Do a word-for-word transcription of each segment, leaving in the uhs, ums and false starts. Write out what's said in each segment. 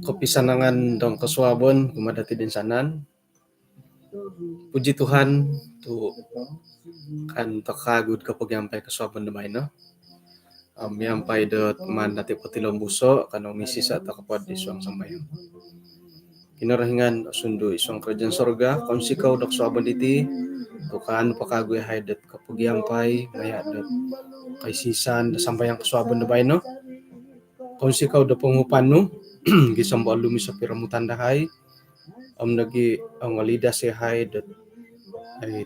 Kopisanangan dong kosuabon kumaa dati toinsanan. Puji Tuhan tu kaanu toko kawagu kopogiampai kosuabon do baino. Om miampai dot maan dati potilombuso, kanou misisa toko po id suang sambayang. Kinorohingan osundu id suang kerajaan sorga, kounsikou do kosuabon diti tu kaanu po kawagu yahai dot kopogiampai maya dot koisisaan do sambayang kosuabon do baino. Kounsikou do ponguhupan nu gisom do olumis o piromutan dahai om nogi ongolidas yahai dot ai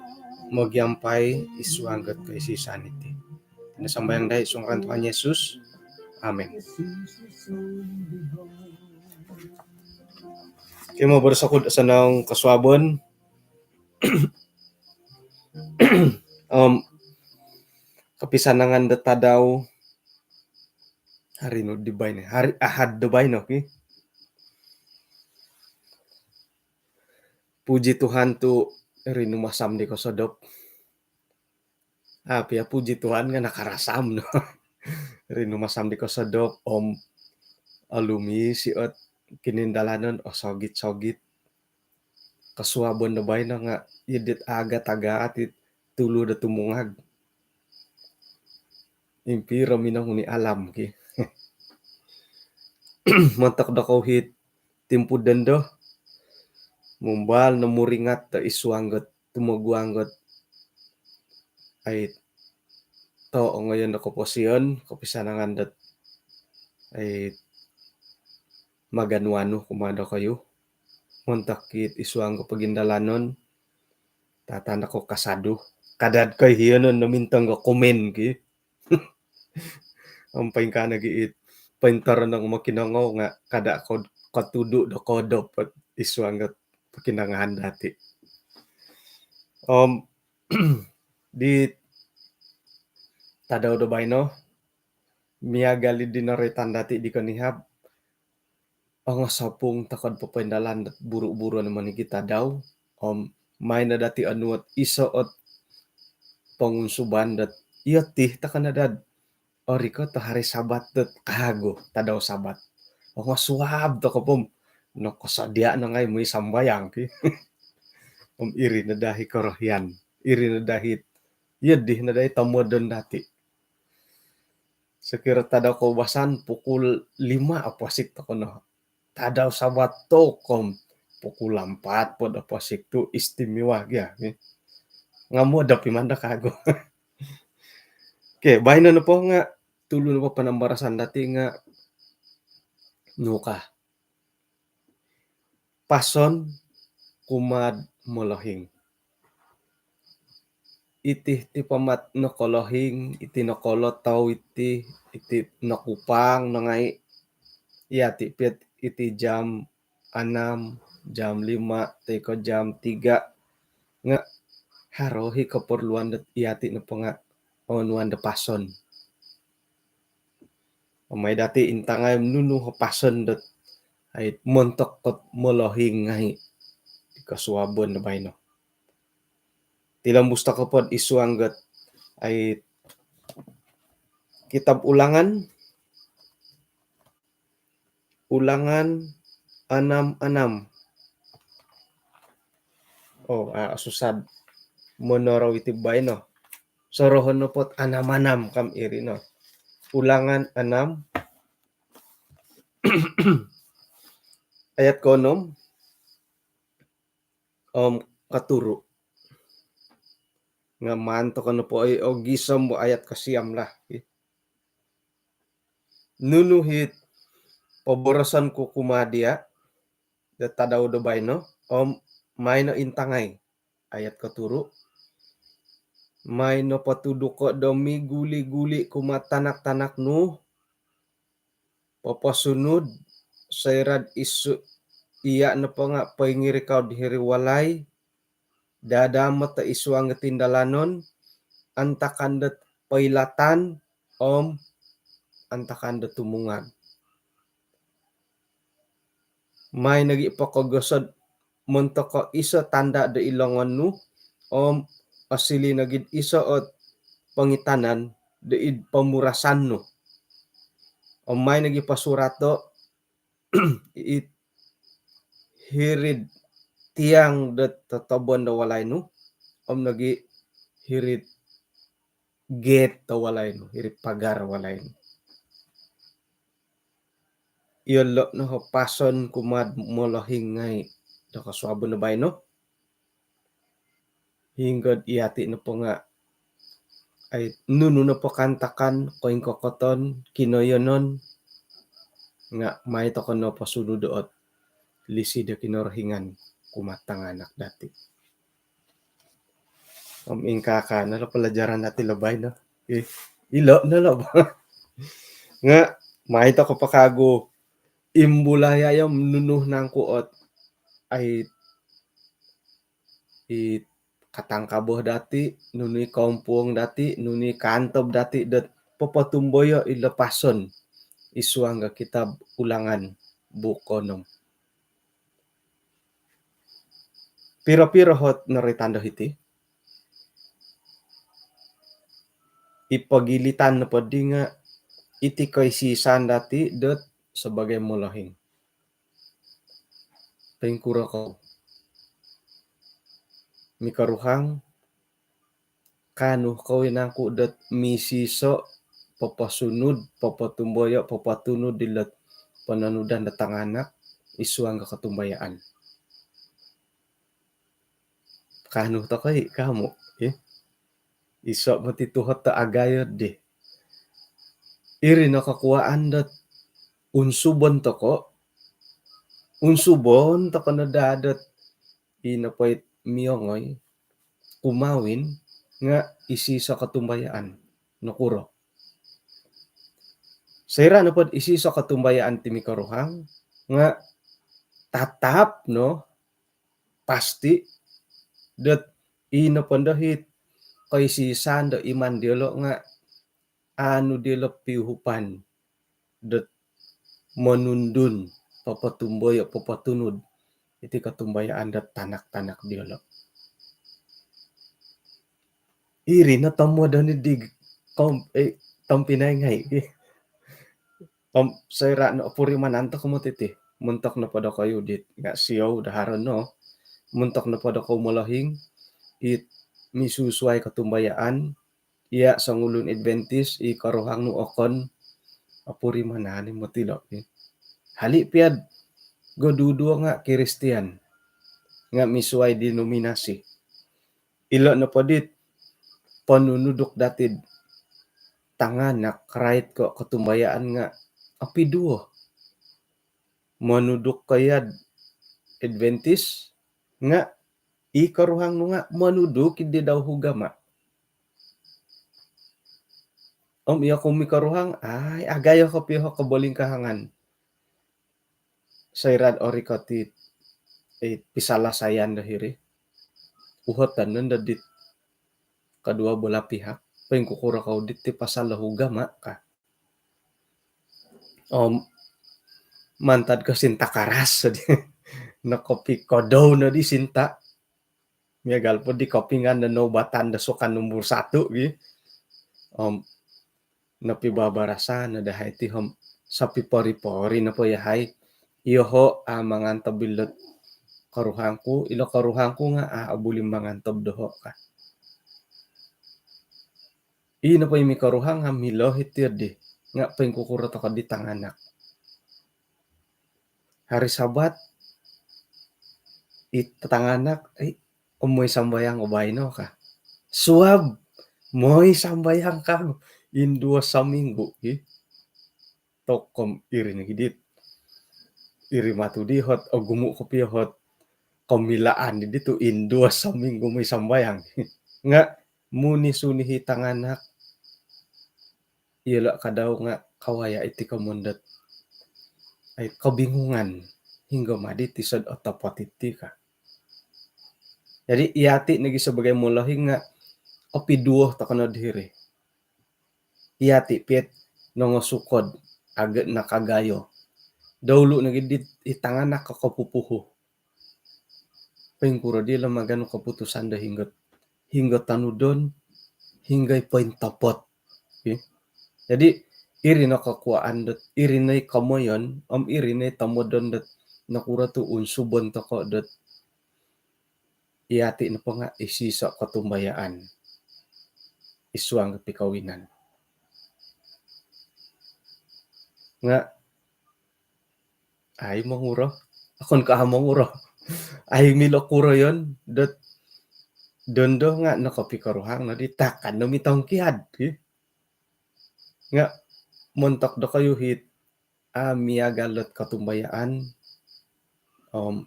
mogiampai id suang dot koisisaan iti. Iti no sambayang dahai id suang ngaran Tuhan Yesus. Amin. Okey, moboros oku do osonong kosuabon. Om kopisanangan do tadau hari nu di baino, hari Ahad do baino, ki. Puji Tuhan tu rinumasam di kosodop. Api ya, puji Tuhan nga nakarasam no. Rinumasam di kosodop om olumis i ot kinindalanon, osogit-sogit. Kosuabon do baino nga id it agat-agat it tulu do tumungag. Impiro minonguni alam, ki. Montok dokoyu it timpu dondo, mumbal no muringat do id suang dot tumoguang dot ai to ongoyon do koposion, kopisanangan dot ai maganu-anu kumaa dokoyu. Montok it id suang kopogindalanon, tatan dokoyu kasadu. Kada koiyonon no mintong do komen, ki. Om poingkaa nogi it pointoronong mokinongou nga kada ko kotudu do kodop id suang dot pokinongohon dati. Om di tadau do baino, miagal di noroitan dati di konihab, ongosopung toko do popoindalan dot buru-buruon moniki tadau. Om maai no dati onuo ot iso ot pongunsuban dot iyo ti toko no daa orikot o hari Sabat dot kawagu, tadau Sabat. Ongosuab toko po om nokosodia no ngai mooi sambayang, ki. Om iri no daa i korohian, iri no daa it iyo di no daa i tomodon dati. Sokiro tadau koubasan pukul lima oposik toko no. Tadau Sabat toko om pukul ampat po do oposik tu istimewa gia, ki. Nga modop i maan do kawagu. Okey, baino nopo nga tulu nopo panambarasan dati nga nu ka, pason kumaa do molohing. Iti ti pamat nokolohing, iti nokolotou, iti, iti nokupang no ngai. Iya ti piat iti jam anam, jam lima, toi ko jam tiga. Nga haro i keperluan dot iya ti nopo nga onuan do pason. Om maai dati intangai nunu o pason dot ai montok dot molohing ngai di kosuabon do baino. Tilombus toko po id suang dot ai kitab Ulangan, Ulangan anam anam. Oh, ah, susah monorou iti baino. Sorohon nopo ot anam anam kam iri no. Ulangan anam ayat koonom om koturu. Nga maan toko nopo i ogisom bo ayat kosiam lah. Nunu it poboroson ku kumaa dia do tadau do baino om maai no intangai. Ayat koturu. Maai no potuduko do miguli-guli kumaa tanak-tanak nu, poposunud, soira do isu iya nopo nga poingirikau do hiri walai, dadaamot id suang dot tindalanon, antakan dot poilatan om antakan dot tumungag. Maai nogi pokogosod montok iso tanda do id longon nu om osili nogi'd iso' ot pongitanan do id pomurasan nu. Om mai nogi' posurato' it hiri'd tiang do totobon do walai nu, om nogi' hiri'd gate do walai nu, hiri'd pagar walai nu. Iyolo' no o pason kumaa'd molohing ngai' do kosuabon do baino. Hinggo'd iyati' nopo nga' ai nunu nopo kaantakan, koingkokoton, kinoiyonon, nga' mai toko' no posunud do ot lisi do Kinorohingan kumaa'd tanganak dati'. Om ingkaa no lo pelajaran dati' lo baino. Ih, ilo' no lo. Nga' mai toko' po kagu imbulai ayo nunu nangku ot ai i katangkaboh dati', nunu i kaampuong dati', nunu i kaantob dati' dot popotumboyo' ilo pason i suang do kitab Ulangan buuk koonom. Piro-piro ot noroitan do hiti, i pogilitan nopoddi nga' iti koisisan dati' dot sabagai molohing. Poingkuro kou mikoruhang, kaanu kou i nangku dot misiso' poposunud, popotumboyo', popotunud dilot pononudan do tanganak i suang do kotumbayaan? Kaanu toko' i, kamu' i? Iso' moti tuhot do agayo di. Iri no kokuwaan dot unsubon toko', unsubon toko' no daa dot i nopo it miongoi kumawin nga' isiso' kotumbayaan. Nokuro? Soira' nopod isiso' kotumbayaan ti mikoruhang nga' tatap no pasti' dot i nopo ndo hit koisisan do iman diyolo' nga' aanu diyolo' piuhupan dot monundun, popotumboyo', popotunud iti kotumbayaan dot tanak-tanak diyolo'. Iri no tomod oni di kom-, eh, tompinai ngai'. Om soira' no opurimanan toko' moti ti, montok nopo dokoyu dit nga' siou do haro no, montok nopo dokoyu molohing it misusuai kotumbayaan, iya' songulun Adventist i koruhang nu okon, opurimanan i moti lo' ki. Hali' piya'd goduduo nga' Kristian nga' misuai denominasi. Ilo' nopo dit ponunuduk dati'd tanganak rait ko' kotumbayaan nga' opiduo. Monuduk ko iya'd Adventist nga' i koruhang nu nga' monuduk i di dau ugama. Om iyoku mikoruhang, ai, agayo kopio o kobolingkahangan. Soira'd orikot i, eh, pisalasayan do hiri, uhoton nondo dit kedua belah pihak, poingkukuro kou dit ti pasal do ugama ka. Om mantad ko sinta karas di. Nokopikodou no di sinta. Miagal po di kopingan do noubatan do sukan nombor satu gi. Om nopibabarasan no dahai ti om sopipori-pori nopo yahai. Iyoho' a' mangantob ilot koruhangku, ilo koruhangku nga' a' obuli mangantob doho' ka. I nopo i mikoruhang nga' milo hiti di, nga' poingkukuro toko' di tanganak. Hari Sabat i tanganak, ai, om moi sambayang o baino ka. Suab, moi sambayang ka induo saminggu i. Tokom iri nogi dit, iri matu di hot, ogumu' kopio hot komilaan di ditu induo saminggu moi sambayang. Nga' muni suni i tanganak, iyolo' kadau nga' kawaya' iti komon dot, ai, kobingungan, hinggo madi ti sod otopot iti ka. Jadi iyati' nogi sabagai molohing nga' opiduo toko' nod hiri. Iyati' piya't nongosukod, aga' nakagayo. Daulu' nogi dit i tanganak ko kopupuhu. Poingkuro di lo maganu koputusan do hinggot hinggo tonudon, hinggo i pointopot. Okey. Jadi iri no kokuaan dot, iri no i komoyon om iri no i tomodon dot nokuro tu unsubon toko dot iyati nopo nga isiso kotumbayaan id suang do pikawinan. Nga ai monguro, okon ko au monguro, ai milo kuroyon dot dondo nga nokopikoruhang nodi takan no mitongkiad, ki. Nga montok dokoyu it au miagal dot kotumbayaan, om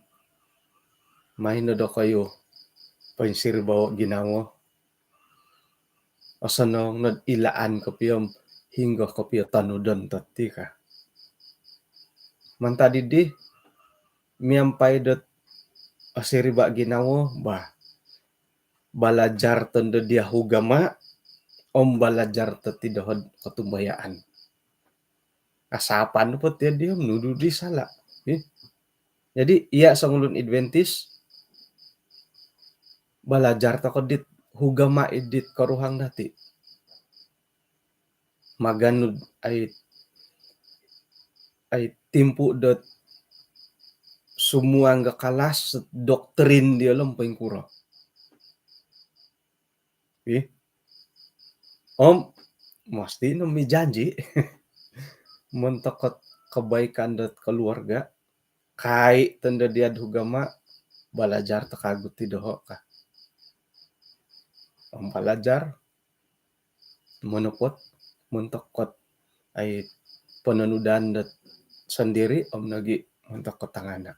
maai no dokoyu poinsiriba o ginawo, osonong nod ilaan kopio om hinggo kopio tonudon toti ka. Mantad dii, miampai dot osiriba ginawo, bah, balajar tondo dia ugama om balajar toti doho do kotumbayaan. Asapan po tia dia om nudu di sala. Ih. Jadi iya songulun Adventist, balajar toko dit ugama id dit koruhang dati. Maganu ai, ai timpu dot sumuang ga kalas doktrin dia lom poingkuro. Ih. Om mesti no mijanji montok kebaikan dot keluarga, kai tondo dia do ugama, balajar toko kagu ti doho ka. Om balajar monopot montok kot ai pononudan dot sondiri om nogi montok kot tanganak.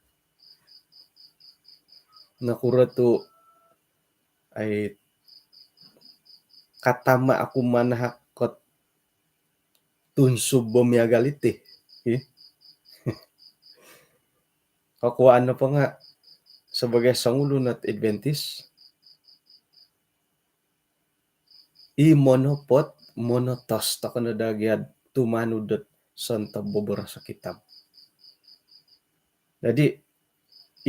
Nokuro tu ai katama oku manahak kot tunsub bo miagal iti, ih. Kokuaan nopo nga sebagai songulun ot Adventist, i monopot, monotos toko no daa gia tumanud dot sontob boboros o kitab. Jadi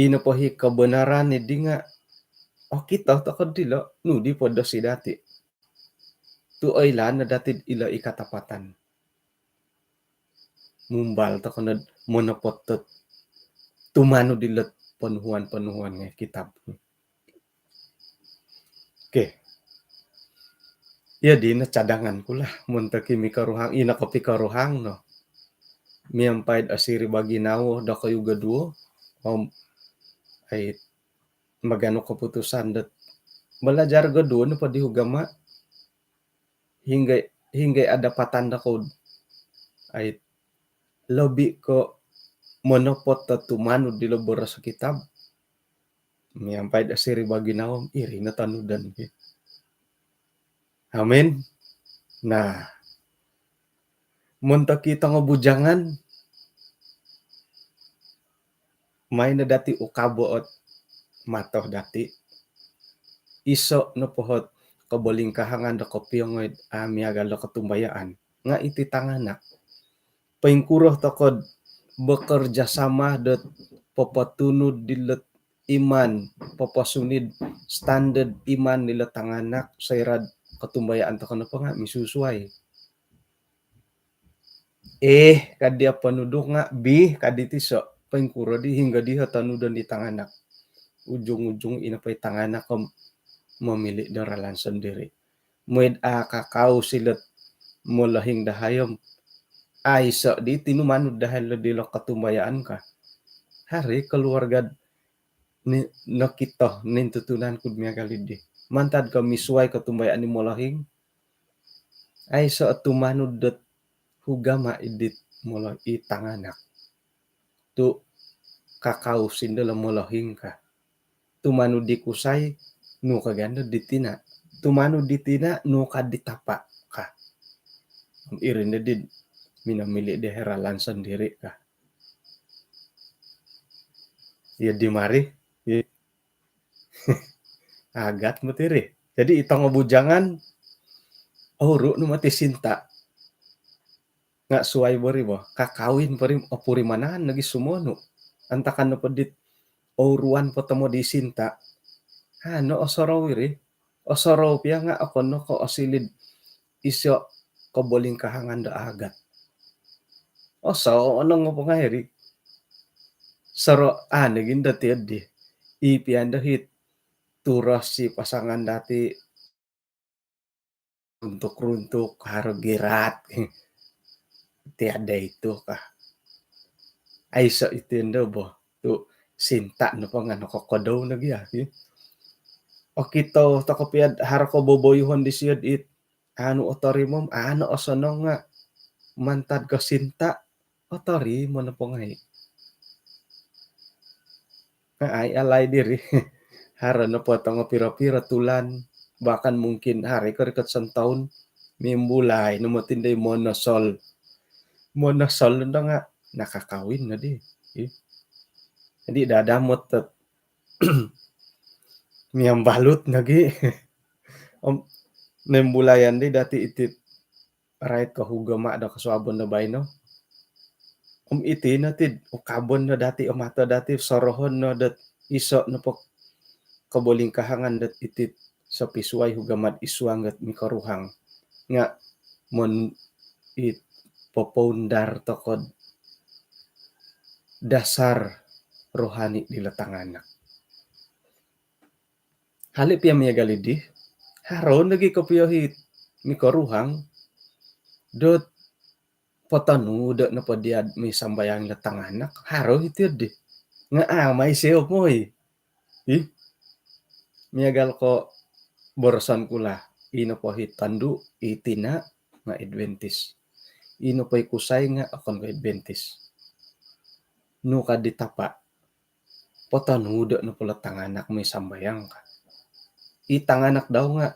ino po i kebenaran dii nga okito toko dilo, nu di po do si dati. Tu oilaan no dati ilo i katapatan. Mumbal toko no monopot dot tumanud dilo ponuhuan-ponuhuan ngai kitab. Okey. Iya dino cadangan ku lah, montok i mikoruhang, ino kopikoruhang no. Miampai do osiriba ginawo dokoyu goduo om ai maganu keputusan dot balajar goduo nopo di ugama, hinggo, hinggo ada patan dokoyu ai lobi ko monopot do tumanud dilo boros kitab. Miampai do osiriba ginawo, iri no tonudon ki. Amin. Nah, montok i tongo bujangan, maai no dati ukabo ot mato dati. Iso nopo ot kobolingkahangan do kopiongoi do au miagal do kotumbayaan nga iti tanganak. Poingkuro toko do bekerjasama dot popotunud dilo iman, poposuni do standard iman dilo tanganak, soira do kotumbayaan toko nopo nga misusuai. Eh, ka dia ponuduk nga, bih, ka di tiso, poingkuro di, hinggo di o tonudon di tanganak. Ujung-ujung ino po i tanganak om momili do ralan sondiri. Mooi do a kakau silo do molohing dahai om aiso di tinumanud dahai lo dilo kotumbayaan ka. Haro i keluarga ni nokito nintutunan ku do miagal dii. Mantad ko misuai kotumbayaan di molohing, aiso o tumanud dot ugama id dit molo i tanganak. Tu kakau sindo lo molohing ka. Tumanud di kusai, nu ka gia no di tina. Tumanud di tina, nu ka di tapa ka. Iri no di minomili di ralan sondiri ka. Iya di mari, i agat moti ri. Jadi i tongo bujangan, ouru no moti sinta. Nga suai bo ri bo, kakawin po ri, opurimanan lagi sumonu. Antakan nopo dit ouruan po tomod i sinta, ano osorou iri. Osorou pia nga' okon no ko' osiliu do iso' kobolingkahangan do agat. Osonong po ngai' ri. Soro' anu gin do tiyo di. I pia ndo hit turos i pasangan dati' runtuk-runtuk, haro girat. Tiada itu kah. Aiso' iti ndo bo. Tu' sinta' nopo nga' nokokodou nogi aki. Okito toko' pia haro koboboyuhon disio dit anu otorimo, anu osonong nga' mantad ko sinta'. Otorimo nopo ngai'. Ai alai diri. Haro nopo tongo piro-piro tulan, bahkan mungkin haro i korikot sontoun, mimbulai no moti ndoi monosol. Monosol ndo nga' nakakawin nodi. Ih. Jadi dadamot tot miambalut nogi. Om nimbulayan di dati' iti rait ko hugama' do kosuabon do baino. Om iti no tid ukabon no dati', om ato dati' sorohon no dot iso' nopo kobolingkahangan dot iti sopisuai hugama' id suang dot mikoruhang. Nga' mon it popoundar toko' dasar rohani dilo tanganak. Hali' pia miagal iddi, haro nogi kopio hit mikoruhang dot potonudo' nopo diya' misambayang ilo tanganak, haro hiti'ddi. Nga' amai siyo moi. Ih, miagal ko' boroson ku lah, ino po hit tondu', i tina' nga' Adventist. Ino po i kusai nga' okon ko' Adventist. Nu kaddi tapa', potonudo' nopo ilo tanganak misambayang ka. I tanganak dau nga'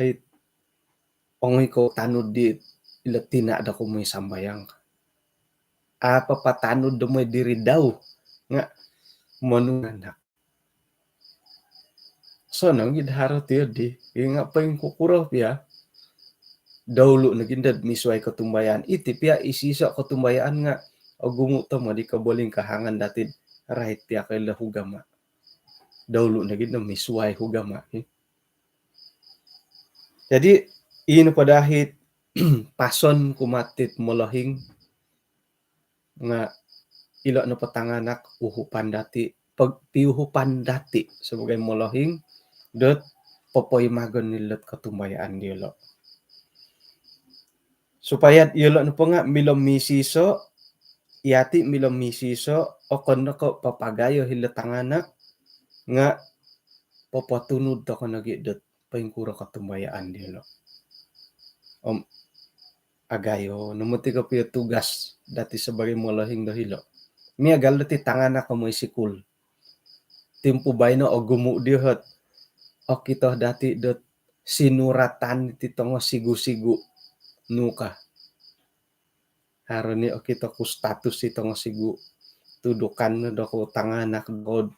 ai ongoi ko' tanud di ilo tina' dau ko' misambayang ka. Apa patanud do moi diri dau nga' monu anak. Sonong gid haro tiyo di, nga' poingkukuro pia. Daulu nogi ndo misuai kotumbayaan. Iti pia isiso' kotumbayaan nga' ogumu' tomod i kobolingkahangan dati'd rait pia ko' ilo hugama'. Daulu nogi ndo misuai hugama'. Jadi, ino po daa hit pason kumaa tit molohing nga' ilo nopo tanganak uhupan dati', pog-, piuhupan dati' sabagai molohing dot popoimagon ilot kotumbayaan diyolo'. Supaya iyolo' nopo nga' milo misiso', iyati' milo misiso', okon no ko' papagayo ilo tanganak, nga' popotunud toko' nogi' dot poingkuro kotumbayaan diyolo'. Om agayo no moti kopio tugas dati' sabagai molohing do hilo'. Miagal dati' tanganak ko' moi sikul. Timpu baino ogumu' diyo hot okito dati' dot sinuratan ti tongo sigu-sigu. Nu ka. Haro ni okito ku status ti tongo sigu. Tudukan no dokou tanganak dokoud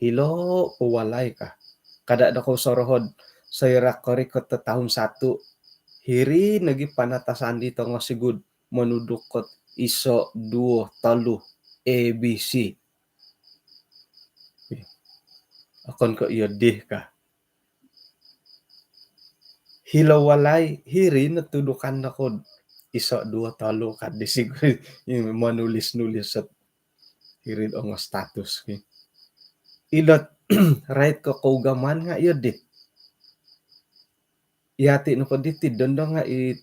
hilo' po walai ka. Kada' dokou soroho'd soira' korikot do tahun satu. Hiri nogi panatasan di tongo sigu'd monuduk kot iso', duo, tolu, A B C. Okon ko' iyo dih ka. Hilo' walai, hiri no tudukan dokoud iso', duo, tolu kaddi sigu monulis-nulis sot hiri'd ongo status ki. Ilot rait ko' kougamaan nga' iyo dih. Iyati' nopo diti dondo nga' i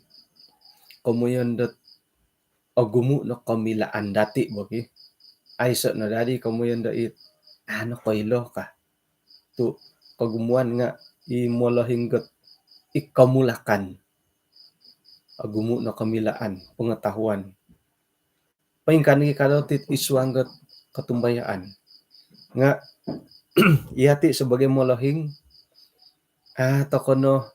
komoyon dot ogumu' no komilaan dati' bo ki. Aiso' no dadi komoyon do it, anu, koilo ka. Tu' kogumuan nga' i molohing got i komulakan. Ogumu' no komilaan, pengetahuan. Poingkaa nogi' ka dot it id suang got kotumbayaan. Nga' iyati' sabagai molohing, a' toko' no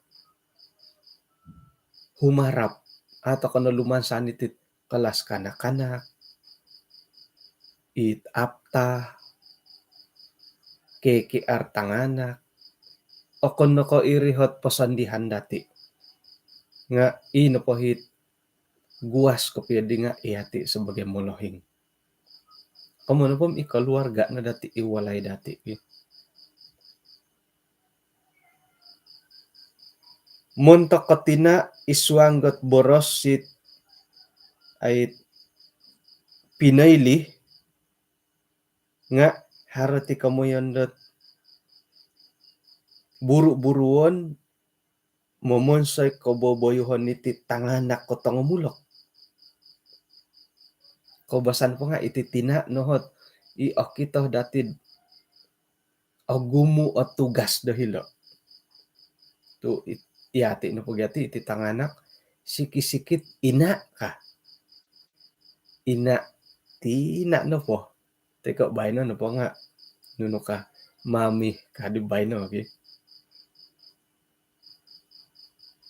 humarap, a' toko' no lumansan iti kelas kanak-kanak, it APTA, KKR tanganak, okon no ko' iri hot posondihan dati'. Nga' i nopo hit guas kopio di nga' iyati' sabagai molohing. Komoyon nopo i keluarga no dati', i walai dati' ki. Montok ko tina' id suang dot boros dit ai pinoilih nga' haro ti komoyon dot buru-buruon momonsoi koboboyoon iti tanganak ko tongomulok. Koubasan po nga' iti tina' no ot i okito dati'd ogumu' o tugas do hilo'. Tu' i-, iyati' nopo gia ti iti tanganak, sikit-sikit ina' ka. Ina', tina' nopo. Toi ko' baino nopo nga' nunu ka, mami ka di baino ki.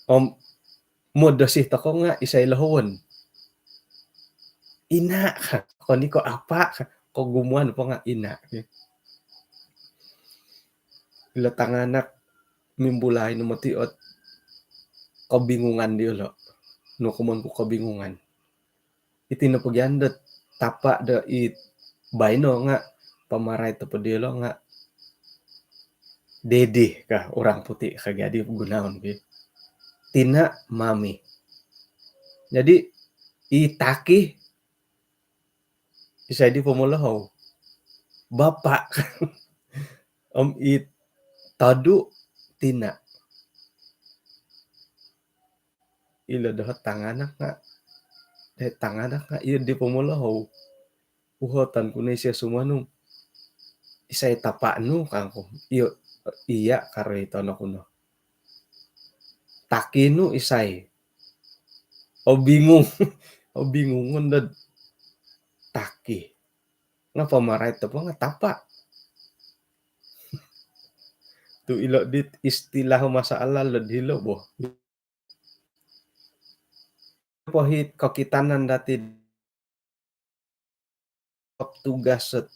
Om modosi toko nga' isai lohowon. Ina' ka, okon i ko' apa' ka, kogumuan po nga' ina' ki. Ilo tanganak mimbulai no moti ot kobingungan diyolo'. Nokomon ku kobingungan. Iti nopo gia dot tapa' do i baino nga' pamarait nopo diyolo' nga' daddy ka, orang putih ka gia di gunoon ki. Tina', mami. Jadi i taki isai di pomolohou? Bapa'. Om i todu, tina'. Ilo doho tanganak nga', eh, tanganak nga' iyo di pomolohou. Uhoton ku no isio sumonung, isai tapa' nu kangku. Iyo, iya' karo i tono ku no. Taki nu isai? Obingung. Obingungon dot taki. Nga' pamarait nopo nga' tapa'. Tu' ilo dit istilah masalah lod hilo bo. Pohit kokitanan dati' tugas ot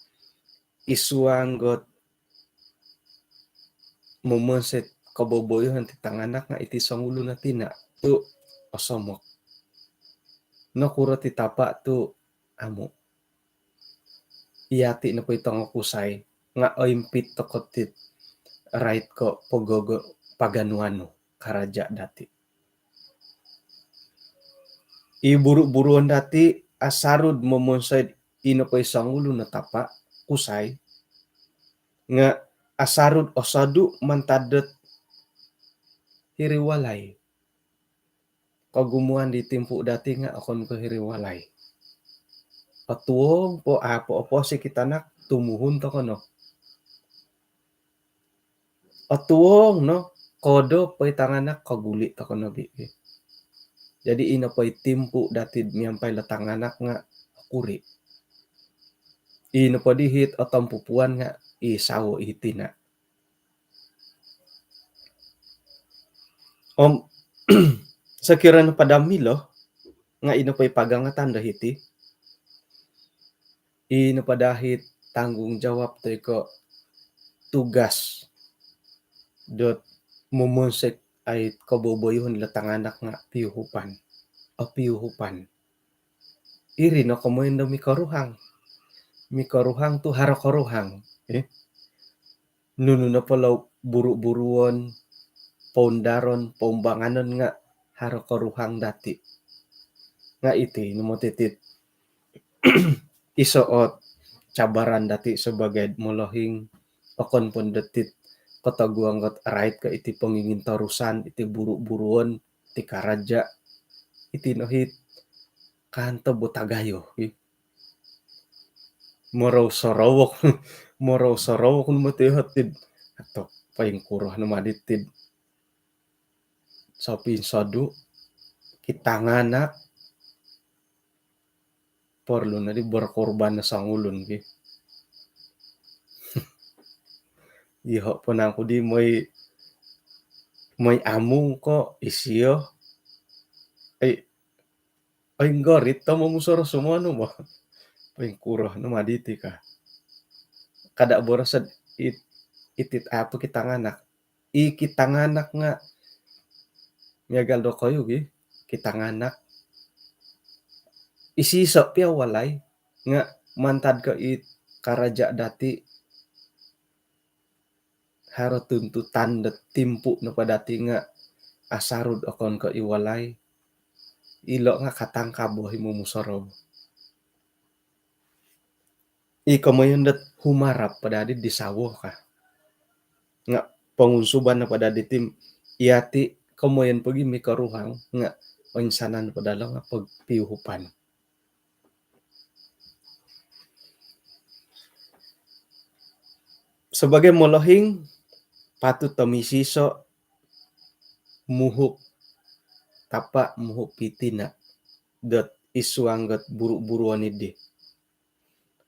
id suang dot momonsoi koboboyoon ti tanganak nga' iti songulun o tina' tu' osomok. Nokuro ti tapa' tu' amu'. Iyati' nopo i tongokusai nga' oimpit toko' ti rait ko' pogogo paganuan nu karaja' dati'. I buru-buruon dati' asarud momonsoi ino po i songulun o tapa' kusai nga' asarud osodu' mantad dot hiri walai. Kogumuan di timpu' dati' nga' okon ko' hiri walai. Otuong po, apo-apo si kitanak, tumuhun toko' no. Otuong no, kodo po i tanganak, koguli' toko' nogi. Jadi ino po i timpu' dati'd miampai lo tanganak nga' okuri'. Ino po di hit otompupuan nga' i sawo i tina'. Om sokiro nopo daa milo nga' ino po i pagangatan do hiti, ino po daa hit tanggungjawab toi ko' tugas dot momonsoi ai koboboyoon lo tanganak nga' piuhupan. O piuhupan. Iri no komoyon do mikoruhang. Mikoruhang tu' haro koruhang. Eh? Nunu nopo lo buru-buruon, poundaron, poumbanganon nga' haro koruhang dati'. Nga' iti no moti ti iso ot cabaran dati' sabagai molohing, okon po dot it kotoguang ot rait ko' iti pongingintorusan, iti buru-buruon, ti karaja', iti no hit kanto bo tagayo, hi. Morou sorowok, morou sorowok no moti hot tid. Atok, poingkuro no madi tid. Sopinsodu', kitanganak, porlu nodi berkorban songulun ki. Iyoho' po nangku di moi, moi amung ko' isio. Ai, ai, nggorit to momusorou sumonu bo. Poingkuro no madi ti ka. Kada' boroso'd it-, itit apo kitanganak. I kitanganak nga' miagal dokoyu gi, kitanganak. Isiso' pia walai nga' mantad ko' i karaja' dati', haro tuntutan do timpu' nopo dati' nga' asarud okon ko' i walai, ilo' nga' katangkabo i momusorou. I komoyon dot humarap po dadi di sawo ka. Nga' pongunsuban nopo dadi ti, iyati' komoyon pogi mikoruhang nga' oinsanan po dalo nga' pog- piuhupan. Sabagai molohing, patut do misiso' muhup tapa', muhup pitina' dot isuang dot buru-buruon iddi.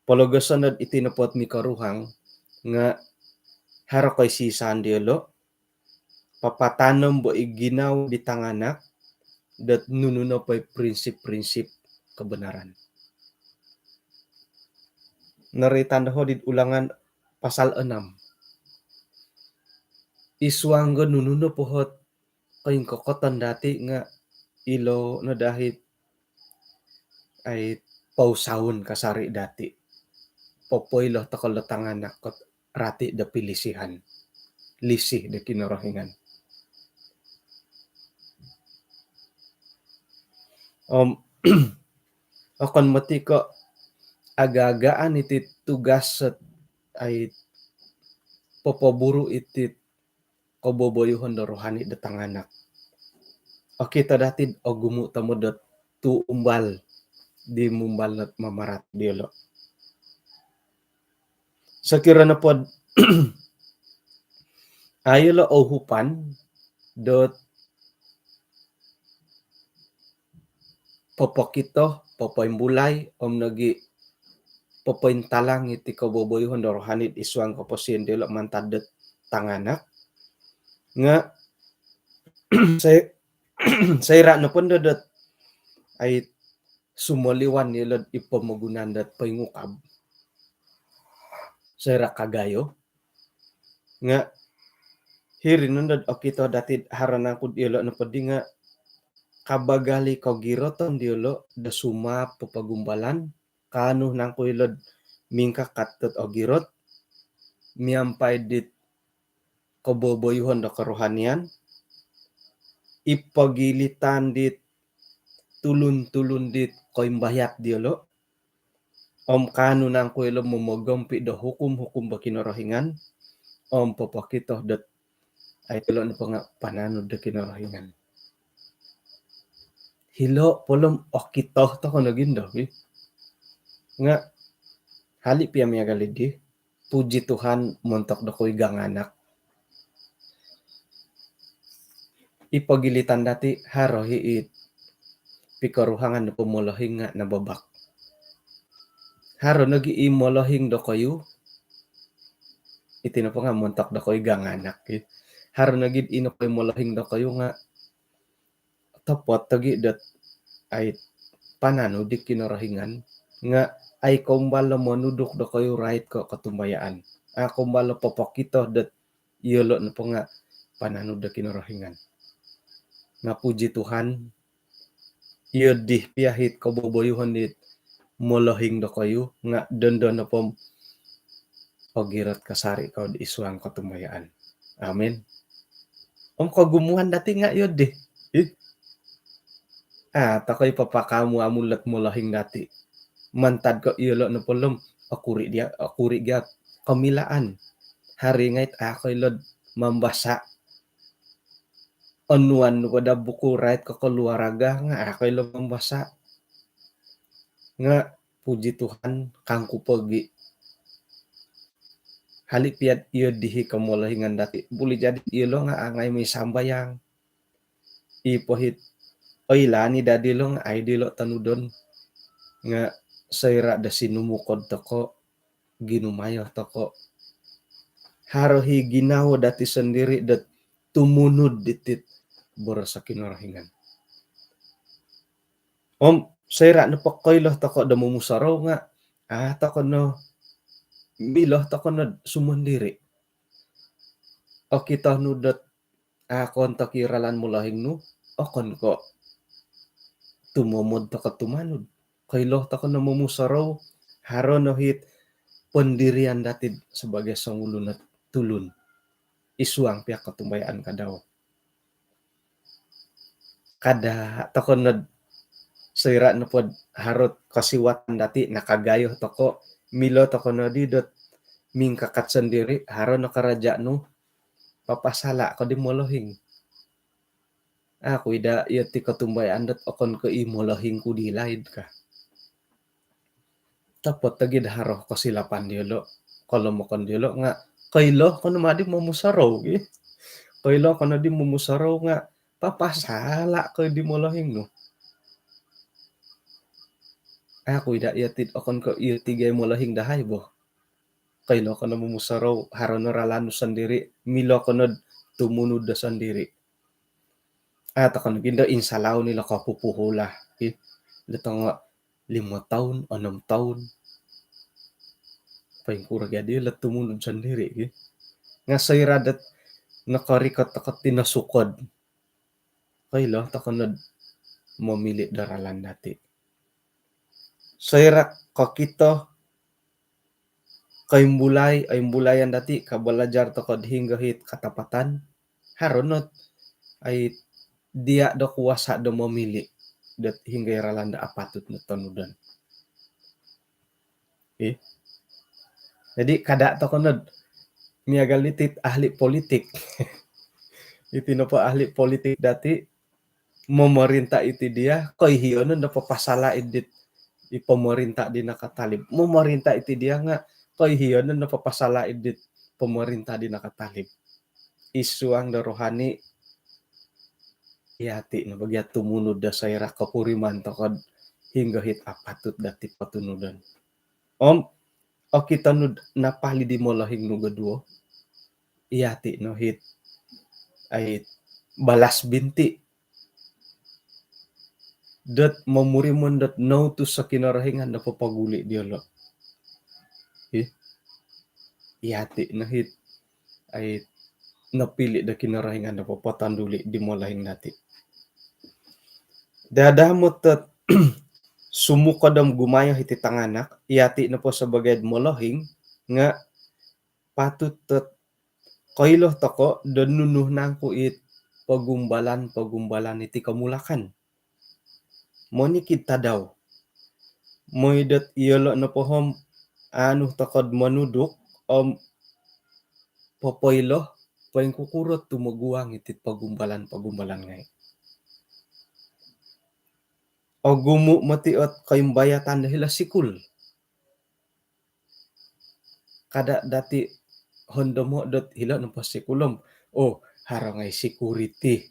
Pologoson dot iti nopo ot mikoruhang nga' haro koisisan diyolo', papatanom bo i ginawo di tanganak dot nunu nopo i prinsip-prinsip kebenaran. Noroitan doho' di Ulangan pasal enam. Isuang do nunu nopo ot koingkokoton dati' nga' ilo' no dahit ai pousaun kasari' dati'. Popoilo toko' lo tanganak kot rati' do pilisihan, lisih do Kinorohingan. Om okon moti ko' aga-agaan iti tugas sot ai popoburu' iti koboboyuhon do rohani do tanganak. Okito dati'd ogumu' tomod dot tuu umbal di mumbal dot mamarat diyolo'. Sokiro nopod ai iyolo' ouhupan dot popokito, popoimbulai om nogi' popointalang iti koboboyuhon do rohani'd isuang koposion diyolo' mantad dot tanganak. Nga' sai- soira' nopondo dot ai sumoliwan iyolo'd i pomogunan dot poingukab, soira' kagayo nga' hiri nondo'd okito dati'd haro nangku'd iyolo' nopoddi nga' kabagal i kogiroton diyolo' do sumaap popogumbalan, kaanu nangku ilo'd mingkakat dot ogirot miampai dit koboboyuhon do kerohanian, i pogilitan dit tulun-tulun dit koimbayat diyolo', om kaanu nangku ilo' momogompi' do hukum-hukum do Kinorohingan, om popokito dot ai ilo' nopo nga' pananud do Kinorohingan. Hilo' po lo om okito toko' nogi ndo, wi. Nga' hali' piya miagal iddi, puji Tuhan montok dokoyu ganganak. I pogilitan dati' haro i' i pikoruhangan do pomolohing nga' nababak. Haro nogi' i molohing dokoyu, iti nopo nga' montok dokoyu ganganak i. Haro nogi' i nopo i molohing dokoyu nga' topot nogi' dot ai pananud di Kinorohingan nga' ai koumbal do monuduk dokoyu rait ko' kotumbayaan. A' koumbal do popokito dot iyolo' nopo nga' pananud do Kinorohingan. Nga' puji Tuhan, iyo di piya it koboboyuhon dit molohing dokoyu nga' dondo nopo om ogirot kasari' kou'd isuang kotumbayaan. Amin. Om kogumuan dati' nga' iyo di. Ih. A' toko' i papakamu-amu lot molohing dati'. Mantad ko' iyolo' nopo lo om okuri' diya', okuri' giya' komilaan. Hari ngai'd a' ko ilo'd mambasa'. Onuan nu po daa buku rait ko' koluarga nga' a' ko ilo' mambasa'. Nga' puji Tuhan, kangku pogi', hali' piya'd iyo di i komolohingan dati', buli jadi iyolo' nga' a' ngai' moi sambayang. I po it oilaan i daa dilo' nga' ai dilo' tonudon. Nga' soira' do sinumukod toko', ginumayo toko', haro i ginawo dati' sondiri' dot tumunud diti'd boros o Kinorohingan. Om soira' nopo koilo toko' do momusorou nga' a' toko' no milo toko' nod sumondiri'. Okito nu dot a' ko ontok i ralan molohing nu, okon ko' tumomod toko' tumanud. Koilo toko' no momusorou, haro no it pendirian dati'd sebagai songulun o tulun isuang piya kotumbayaan kadau. Kada' toko nod soira' nopod haro ot kosiwatan dati', nakagayo toko, milo toko nodi dot mingkakat sondiri', haro no karaja' nu, papasala' ko di molohing. Aku ida' iyo ti kotumbayaan dot okon ko i molohing ku di laid ka. Topot lagi daa haro kosilapan diolo', kolomokon diolo' nga' koilo ko no madi momusorou gi. Koilo ko nodi momusorou nga' papasala' ko di molohing nu. Aku ida' iyo ti, okon ko iyo ti gai molohing dahai bo. Koilo ko no momusorou, haro no ralan nu sondiri', milo ko nod tumunud do sondiri'. A' toko nogi ndo insalau ni lo kopupuhu lah, ki. Ilo tongo limo toun, onom toun. Poingkuro gia di lo tumunud sondiri', ki. Nga' soira' dot nokorikot toko ti nosukod, koilo toko nod momili' do ralan dati'. Soira' kokito koimbulai, oimbulayan dati', kabalajar toko do hinggo hit katapatan, haro no ot ai diya' do kuasa' do momili' dot hinggo i ralan do apatut no tonudon. Ih. Jadi, kada' toko nod miagal iti ahli politik. Iti nopo ahli politik dati', momorinta' iti diya, koihiyonon do papasala' id dit i pomorinta' di nakatalib. Momorinta' iti diya nga' koihiyonon do papasala' id dit pomorinta' di nakatalib. I suang do rohani, iyati' no bo gia tumunud do soira' kopuriman toko do hinggo hit apatut dati' potunudon. Om okito nu do napalid i molohing nu goduo, iyati' no hit ai balas binti' dot momurimon dot noutus o Kinorohingan do popoguli' diyolo'. Ih. Iyati' no hit ai nopili' do Kinorohingan do popotonduli' di molohing dati'. Dada mot dot sumukod om gumayo hiti tanganak, iyati' nopo sabagai do molohing nga' patut dot koilo toko do nunu nangku it pogumbalan-pogumbalan iti komulakan. Monikid tadau. Moi dot iyolo' nopo om anu toko do monuduk om popoilo, poingkukuro tumoguang iti pogumbalan-pogumbalan ngai'. Ogumu' moti ot koimbayatan do hilo sikul. Kada' dati' hondomo' dot hilo' nopo sikul om, oh, haro ngai' security.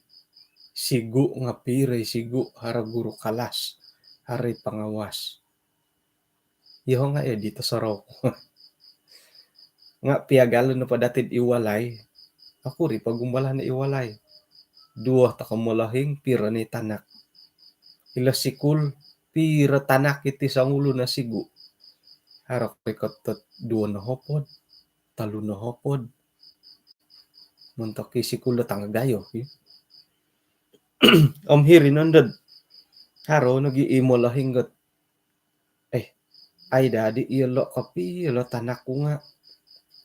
Sigu' nga' piro i sigu', haro guru kalas, haro i pangawas. Iyoho' nga' iyo di tosorou. Nga' piagalon nopo dati'd i walai, okuri pogumbalan i walai. Duo toko molohing, piro ni tanak. Ilo sikul, piro tanak iti songulun o sigu'. Haro korikot dot duo nohopod, tolu nohopod. Montok i sikul do tangagayo, ki. Om hiri nondo do haro nogi i molohing dot, eh, ai dadi iyolo' kopio ilo tanak ku nga'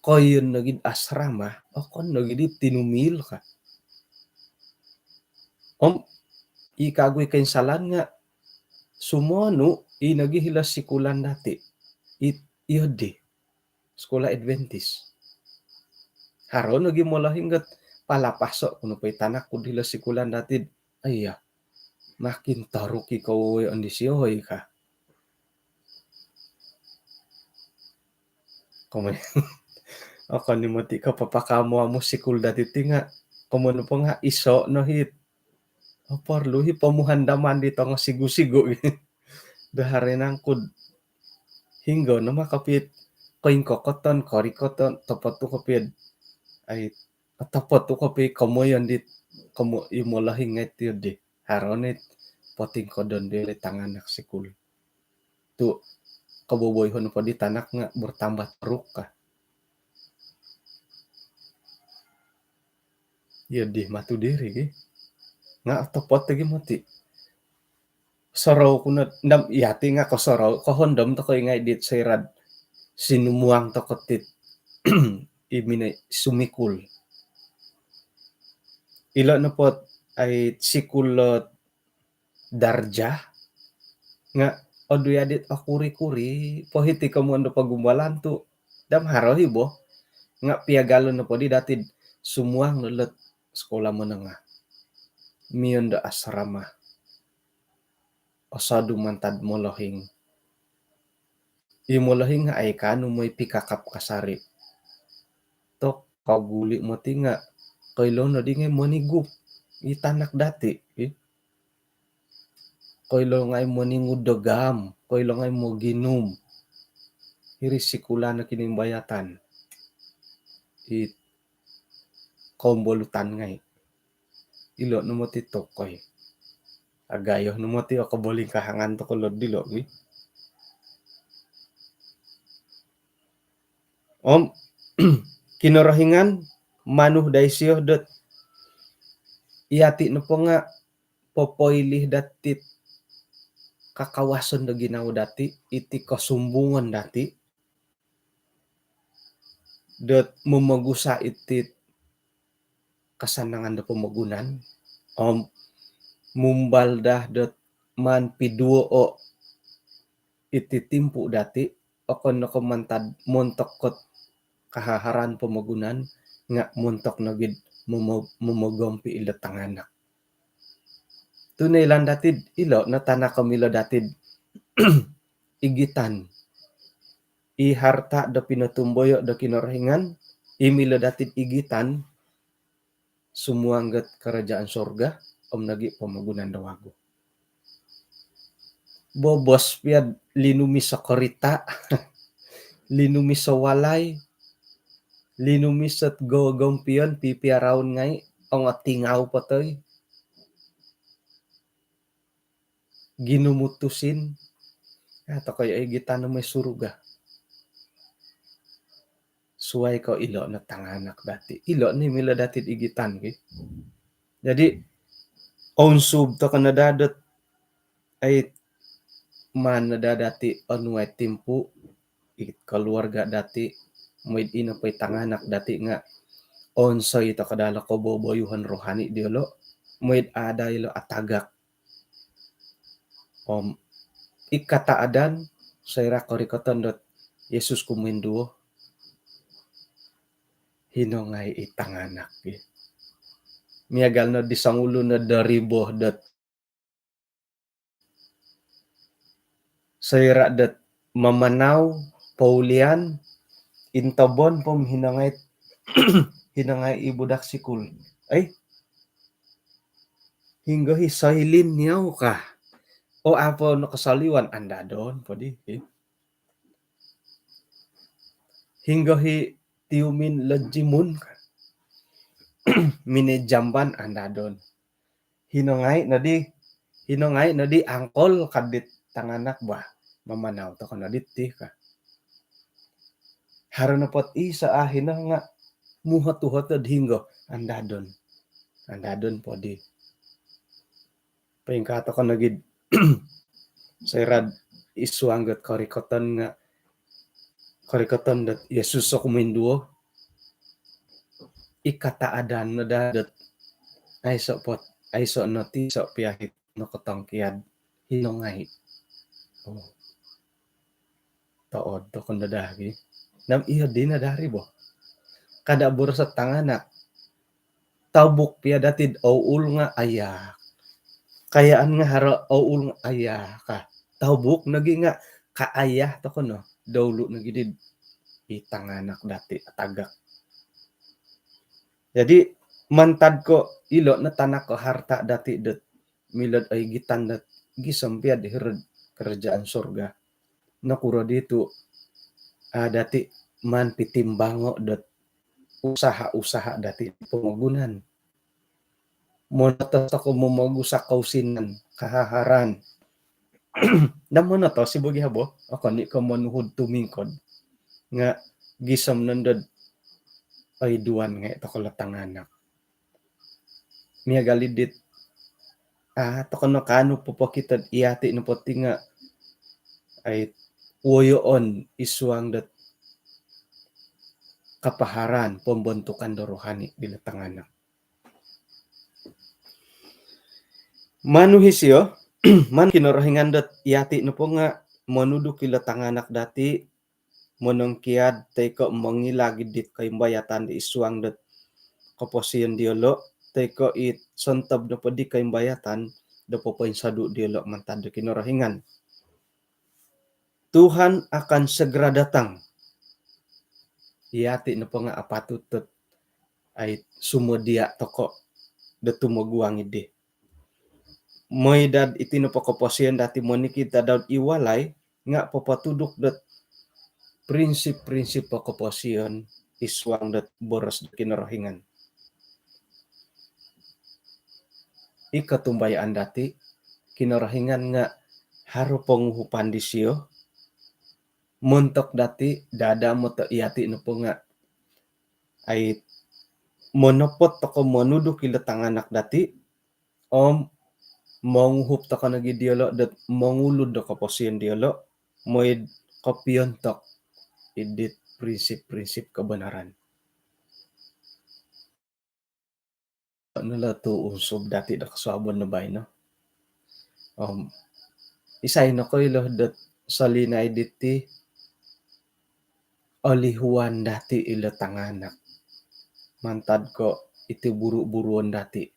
koiyon nogi'd asrama, okon nogi di tinumil ka. Om i kagu i koinsalan nga' sumonu i nogi hilo sikulan dati'. I, iyo di. Sekolah Adventist. Haro nogi molohing dot palapaso' ku nopo i tanak ku dilo sikulan dati'd, aiya, makin toruk i kowoyoon disio oi ka. Komoyon, okon i moti ko papakaamu-amu sikul dati' ti nga', komoyon nopo nga' iso' no hit oporlu hi pomuhandaman di tongo sigu-sigu. Do haro nangku'd hinggo no ma kopio'd koingkokoton, korikoton, otopot tu kopio'd, ai, otopot tu kopio komoyon dit komo-, i molohing ngai' tiyo di. Haro nit potingkodon diyo li tanganak sikul. Tu' koboboyoon po di tanak nga' bertambah teruk ka. Iyo di matu diri gi. Nga' otopot gi moti. Sorou ku no, ndam iyati nga' kosorou, kohondom toko i ngai' dit soira'd sinumuang toko tit i minoi sumikul. Ilo' nopo ai sikul lo darjah nga' odu yadit okuri-kuri pohiti komondo pogumbalan tu' dam haro hi bo. Nga' piagalon nopo di dati sumuang no lot sekolah menengah, miyon do asrama, osodu mantad molohing. I molohing nga' ai kaanu moi pikakap kasari. Tok koguli' moti nga' koilo no di ngai' monigup i tanak dati' i. Koilo ngai' moningud do gam, koilo ngai' moginum. Iri sikul no kinimbayatan i kombolutan ngai'. Ilo' no moti tokoi. Agayo no moti o kobolingkahangan toko' lod dilo' wi. Om Kinorohingan manu dai sio dot iyati' nopo nga' popoilih dati't kakawasan do ginawo dati', iti kosumbungan dati' dot momogusa' iti't kasanangan do pomogunan, om mumbal daa dot maan piduo' o iti timpu' dati', okon no ko' mantad montok kot kahaharan pomogunan, nga' montok nogi'd momo-, momogompi' ilo tanganak. Tu' noilaan dati'd ilo no tanak o milo dati'd igitan. I harta' do pinotumboyo' do Kinorohingan, i milo dati'd igitan, sumuang got kerajaan sorga, om nogi' pomogunan do wagu. Bobos pia'd linumis o korita', linumis o walai, linumis ot gogompion, pipiaraon ngai', ongotingau po toi. Ginumu tusin, a' toko' igitan no moi suruga. Suwai ko' ilo' no tanganak dati'. Ilo' ni milo dati'd igitan ki. Jadi, ounsub toko' no daa dot, ai, maan no daa dati' onuai timpu', i keluarga dati', moi'd ino po i tanganak dati' nga' onsoi toko' daa lo koboboyuhon rohani diyolo', moi'd a' daa ilo' atagak. Om i kataadan, soira' korikoton dot Yesus kumoinduo, hino ngai' i tanganak i. Miagal no di songulun no do ribo dot soira' dot mamanau, poulian, intobon po om hino ngai', hino ngai' i budak sikul. Ai, hinggo hi soilin niyau ka. O, a' po nokosoliwan, andadon po di. Hinggo hi tiumin lojimun ka. Minoi jamban, andadon. Hino ngai' nodi, hino ngai' nodi angkol ka dit tanganak, bah, mamanau toko' nodi ti ka. Haro nopo't iso' a' hino nga' muhot-uhot od hinggo, andadon. Andadon po di. Poingkaa toko' nogi'd soira'd id suang dot korikoton nga', korikoton dot Yesus o kumoinduo, i kataadan no daa dot aiso' pot, aiso' no ti, iso' piya hit nokotongkiad, hino ngai'. Oh. Tood toko' no daa ki. Nam iyo dino daa ri bo. Kada' boros o tanganak. Tobuk piya dati'd oul nga' ayak. Kayaan nga' haro oul nga' ayak ka. Tobuk nogi nga' kaayah toko' no. Doulu' nogi di, i tanganak dati' atagak. Jadi, mantad ko' ilo' no tanak o harta' dati' dot milo'd oigitan dot gisom piya di hiro'd kerajaan sorga. Nokuro di tu', a, dati' maan pitimbango' dot usaha-usaha dati' pomogunan. Monotos toko' momogusa' kousinan, kahaharan. Daa monotos i bo gi habo, okon i' ko' monuhu'd tumingkod. Nga' gisom nondo'd oiduan ngai' toko' lo tanganak. Miagal i dit, a, toko' no kaanu popokito'd iyati' nopo ti nga', ai, woyoon id suang dot kapaharan pembentukan do rohani dilo tanganak. Manu hi sio, Maan Kinorohingan dot iyati' nopo nga' monuduk ilo tanganak dati', monongkiad toi ko' mongilag idit koimbayatan di id suang dot koposion diyolo', toi ko' it sontob nopo di koimbayatan do popoinsodu' diyolo' mantad do Kinorohingan. Tuhan akan segera datang. Iyati' nopo nga' apatut dot ai sumodia' toko' do tumoguang iddi. Moi dad iti nopo koposion dati' monikid tadau id walai nga' popotuduk dot prinsip-prinsip o koposion id suang dot boros do Kinorohingan. I kotumbayaan dati', Kinorohingan nga' haro ponguhupan disiyo montok dati', dada moto iyati' nopo nga' ai monopot toko' monuduk ilo tanganak dati' om monguhup toko' nogi' diyolo' dot mongulud do koposion diyolo' moi'd kopiontok idit prinsip-prinsip kebenaran. Nolo tu' unsub dati' do kosuabon do baino. Om isai nokoilo dot solinaid diti olihuan dati' ilo tanganak mantad ko' iti buru-buruon dati'.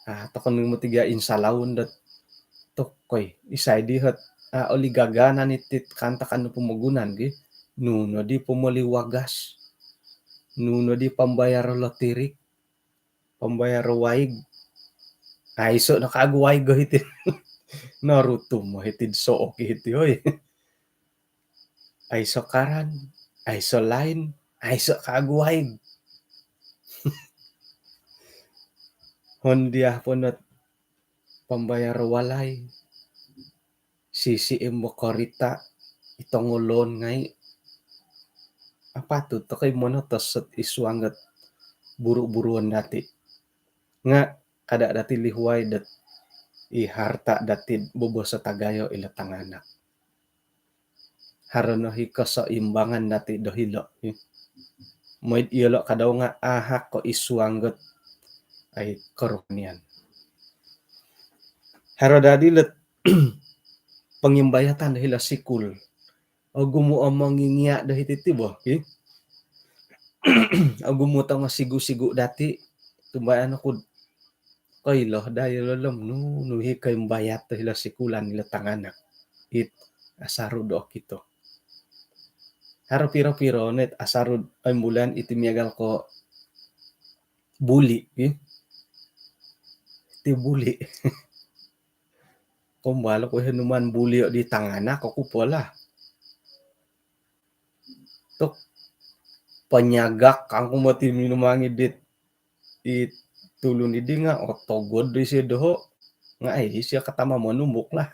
A' toko' no moti gia insalaun dot tokoi, isai di hot a' oligaganan iti kaantakan do pomogunan gi, nunu di pomoli wagas, nunu di pambayar lotirik, pambayar waig. Aiso' no kaagu waig o hiti. Norutum o hiti'd sook i hiti, oi. Aiso' karan, aiso' lain, aiso' kaagu waig. Hondia po not pambayar walai, sisi imbo korita', i tongo loan ngai'. Apatut tokoi monotos id suang dot buru-buruon dati'. Nga' kada' dati' lihuai dot i harta dati'd bobos o tagayo ilo tanganak. Haro no hi keseimbangan dati' do hilo'. Moi'd iyolo' kadau nga' ahak ko' id suang dot ai kerohanian. Haro dadi lot pongimbayatan do hilo' sikul. Ogumu' o mongingia' do hiti ti bo, ki. Ogumu' tongo sigu-sigu dati', tumbayaan oku'd koilo daa iyolo' lom nunu hi koimbayat do hilo' sikulan ilo tanganak. It asaru do okito. Haro piro-piro no it asaru oimbulan iti miagal ko' buli', ki. Iti buli'. Kombalo ku inuman buli' di tanganak oku po lah. Tok panyagak kangku moti minumangi dit i tulun idi nga' otogod do isio doho' nga' ai isio katama monumbuk lah.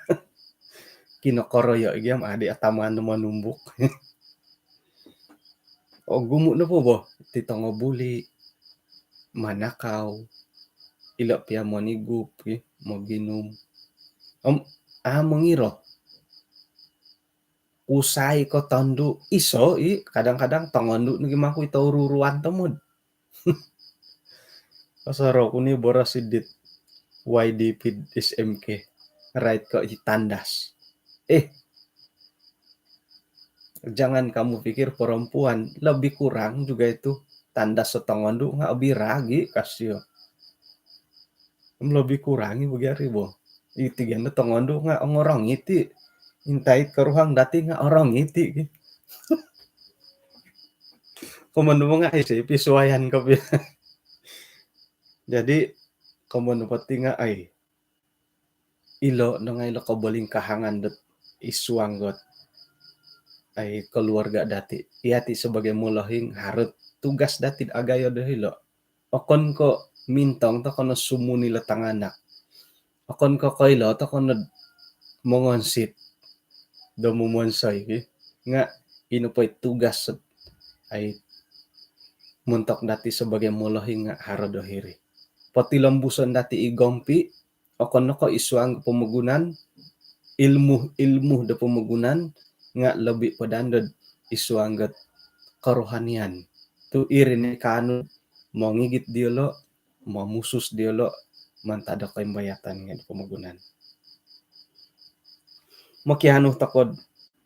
Kinokoroyo' i giam adi' atamaan do monumbuk. Ogumu' nopo bo ti tongo buli', manakau, ilo' pia monigup, i, moginum. Om a' mongiro. Usai ko tondu' iso' i, kadang-kadang tongondu' nogi mangku i tau ruruan tomod. Osorou ku ni boros idit Y D P S M K. Rait ko i tandas. Eh, jangan kamu pikir perempuan, lebih kurang juga itu tandas sotongondu' nga' obiragi kasio. Lebih kurang i bagi ari bo. Iti gia no tongondu' nga' ongorongiti. Intai koruhang dati' nga' orongiti. Komoyon nopo nga' ai si pisuayan kopio. Jadi komoyon nopo ti nga' ai ilo' no ngai' ilo' kobolingkahangan dot id suang dot ai keluarga dati'. Iyati' sebagai molohing haro tugas dati' agayo do hilo'. Okon ko' mintong toko' no sumuni ilo tanganak. Okon ko' koilo toko' nod mongonsit do momonsoi ki. Nga' ino poi tugas ai montok dati' sebagai molohing nga' haro do hiri. Potilombuson dati' i gompi', okon no ko' id suang pomogunan, ilmu-ilmu do pomogunan, nga' lobi' po daa nod id suang dot kerohanian. Tu' iri ni kaanu mongigit diyolo', momusus diyolo' mantad do koimbayatan ngai' do pomogunan. mokianu tokou do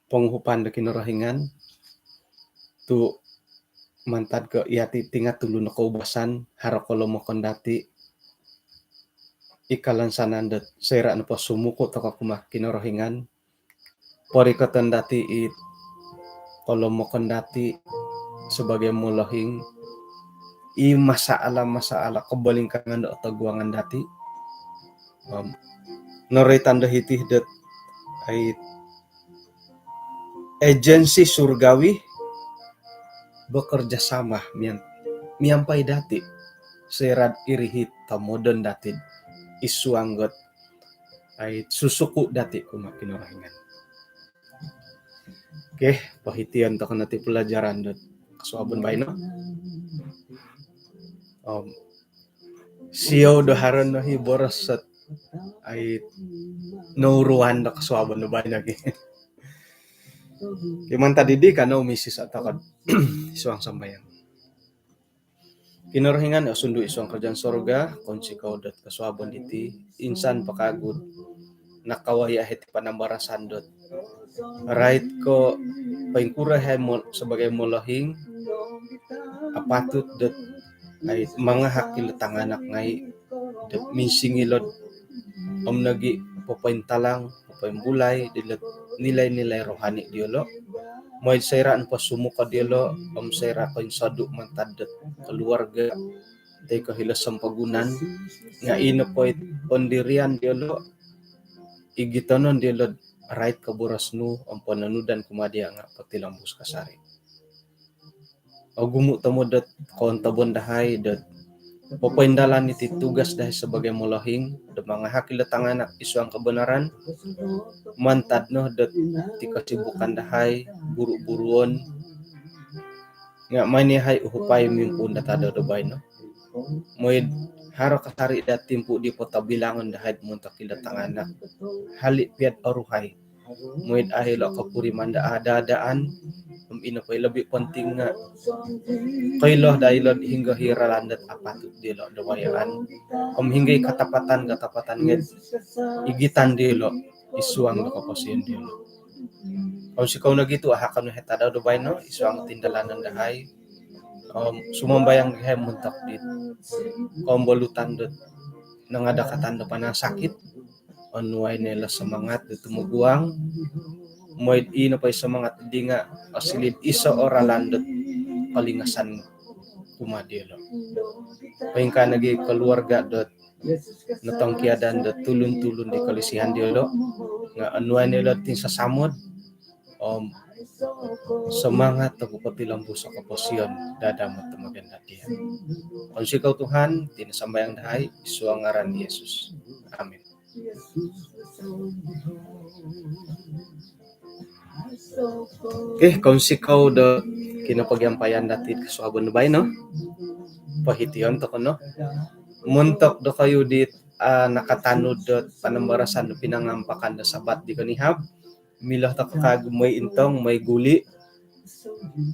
ponguhupan do Kinorohingan tu mantad ko yati tingat tulun o koubasan, haro kolomokon dati i kalansanan dot soira nopo sumuku tokou kumaa Kinorohingan, porikoton dati i kolomokon dati sebagai molohing, i masalah-masalah kobolingkaangan do otoguangan dati. Om, noroitan do hiti dot ai agensi surgawi bekerjasama mian-, miampai dati soira iri i tomodon dati id suang dot ai susuku dati kumaa Kinorohingan. Okey, pohition tokou no ti pelajaran dot kosuabon baino. Om, siou do haro no i boros dot ai nouruan do kosuabon do baino ki. Ki mantad dii kanou misiso tokou id suang sambayang. Kinorohingan osundu id suang kerajaan sorga, kounsikou dot kosuabon diti, insan po kagu nakawaya hiti panambarasan dot rait ko poingkuro hai mo-, sebagai molohing, apatut dot ai mangahak ilo tanganak ngai dot minsingilo om nogi popointalang, popoimbulai dilo nilai-nilai rohani diolo. Mooi soira nopo sumuko diolo om soira koinsodu mantad dot keluarga toi ko hilo sompomogunan, nga ino po it pendirian diolo, igitonon diolo rait ko boros nu om pononudan kumaa dia nga potilombus kasari. Ogumu tomod dot koontobon dahai dot popoindalan iti tugas dahai sebagai molohing do mangahak ilo tanganak id suang kebenaran, mantad no dot ti kesibukan dahai, buru-buruon, nga maai no yahai uhupai mimpuun do tadau do baino. Mooi do haro kasari do timpu di potobilangon dahai montok ilo tanganak, hali pia do oruhai. Mooi do ai ilo kopuriman do ada-adaan, om ino po i lobi penting nga koilo dahai ilo hinggo i ralan dot apatut diolo do wayaan, om hinggo i katapatan-katapatan nga igitan diolo id suang do koposion diolo. Kounsikou nogi tu ahakon yahai tadau do baino id suang tindalanon dahai. Om sumambayang yahai montok dit kombolutan dot nangadakatan do panasakit, onuai no ilo semangat do tumoguang. Mooi do ino po i semangat dii nga osiliu do iso o ralan dot kolingasan kumaa diolo. Poingkaa nogi keluarga dot notongkiadan dot tulun-tulun di kolisihan diolo, nga onuai no ilo tinsasamod om semangat do popotilombus o koposion do ada mot do mogian dati. Kounsikou Tuhan, iti no sambayang dahai id suang ngaran Yesus. Amin. Okey, kounsikou do kinopogiampayan dati id kosuabon do baino. Pohition tokou no. Montok dokoyu dit, ah, nakatanud dot panambarasan do pinangampakan do Sabat di konihab, milo tokou kagu mooi intong, mooi guli,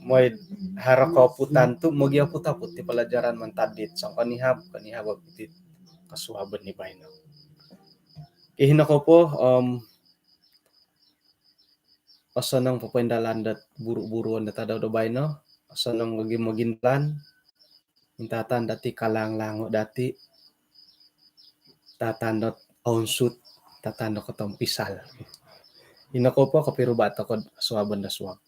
mooi haro koputan tu mogioput-oput ti pelajaran mantad dit songkonihab, konihab oput it kosuabon di baino. Okey, hino kou po, om, osonong popoindalan dot buru-buruon do tadau do baino, osonong nogi mogindalan, intatan dati kalang-lango dati, tatan dot ounsut, tatan dot kotompisal. Hino kou po, kopiruba tokou do suabon do suab.